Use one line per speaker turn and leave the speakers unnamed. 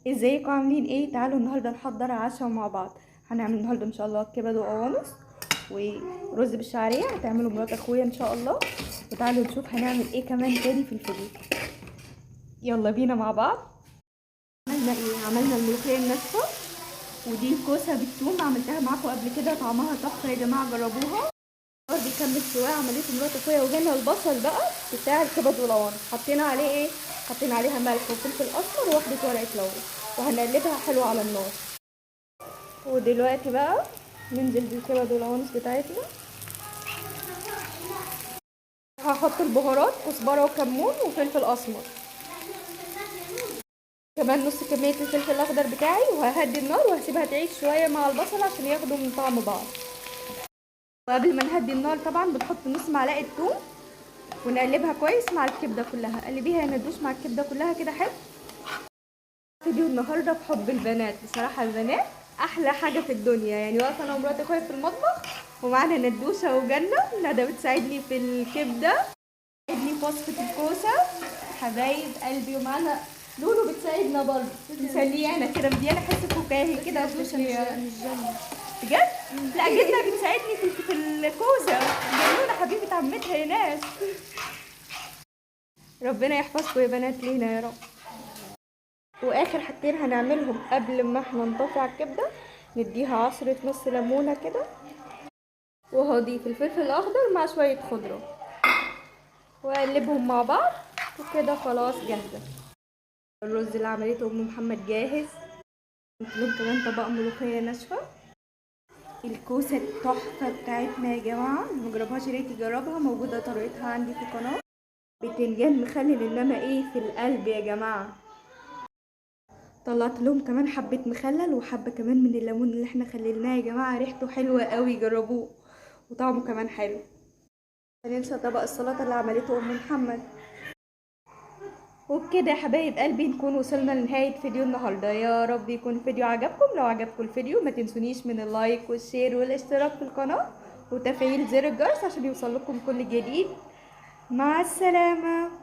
ازيكم عاملين ايه؟ تعالوا النهارده نحضر عشاء مع بعض. هنعمل النهارده ان شاء الله كبد وقوانص ورز بالشعريه، هتعمله مرات اخويا ان شاء الله. وتعالوا نشوف هنعمل ايه كمان تاني في الفيديو. يلا بينا مع بعض. عملنا ايه؟ عملنا الملوخية الناشفه، ودي كوسة بالثوم عملتها معاكم قبل كده، طعمها تحفة يا جماعة، جربوها. بيكمل سواه عملية مرات اخويا. وهنا البصل بقى بتاع الكبد والقوانص، حطينا عليه ايه؟ حطينا عليها ملح وفلفل اسمر وواحدة ورقة لورا، وهنقلبها حلو على النار. ودلوقتي بقى ننزل بالكبد والقوانص بتاعتنا. هحط البهارات، كزبره وكمون وفلفل اسمر، كمان نص كمية الفلفل الاخضر بتاعي، وههدي النار وهسيبها تعيش شوية مع البصل عشان ياخدوا من طعم بعض. وقبل ما نهدي النار طبعا بنحط نص معلقه ثوم ونقلبها كويس مع الكبده كلها. قلبيها يا ندوش مع الكبده كلها كده حلو. فيديو النهارده في حب البنات، بصراحة البنات احلى حاجة في الدنيا. يعني واقفة انا ومرات اخويا في المطبخ ومعانا ندوشه وجنه. ندى بتساعدني في الكبده، بتساعدني في وصفه الكوسه، حبايب قلبي. ومعانا لولو بتساعدنا برضه، مسليانا كده، مديانا حس فكاهي كده.
مش جنة
بجد؟ لا جنة بتساعدني في الكوسه. جنونه حبيبه عمتها يا ناس. ربنا يحفظكم يا بنات لينا يا رب. واخر حاجتين هنعملهم قبل ما احنا نطفي على الكبده، نديها عصره نص ليمونه كده، وهضيف الفلفل الاخضر مع شوية خضرة واقلبهم مع بعض، وكده خلاص جاهزة. الرز اللي عملته ام محمد جاهز. لهم كمان طبق ملوخية ناشفة. الكوسه التحفة بتاعتنا يا جماعة، اللي مجربهاش يا ريت يجربها، موجودة طريقتها عندي في القناة. بتنجان مخلل انما ايه في القلب يا جماعة. طلعت لهم كمان حبه مخلل وحبه كمان من الليمون اللي احنا خللناه يا جماعة، ريحته حلوة قوي، جربوه وطعمه كمان حلو. هننسى طبق السلطة اللي عملته ام محمد. وبكده يا حبايب قلبي نكون وصلنا لنهاية فيديو النهارده. يا رب يكون الفيديو عجبكم. لو عجبكم الفيديو ما تنسونيش من ال like وال share والاشتراك في القناة وتفعيل زر الجرس عشان يوصل لكم كل جديد. مع السلامة.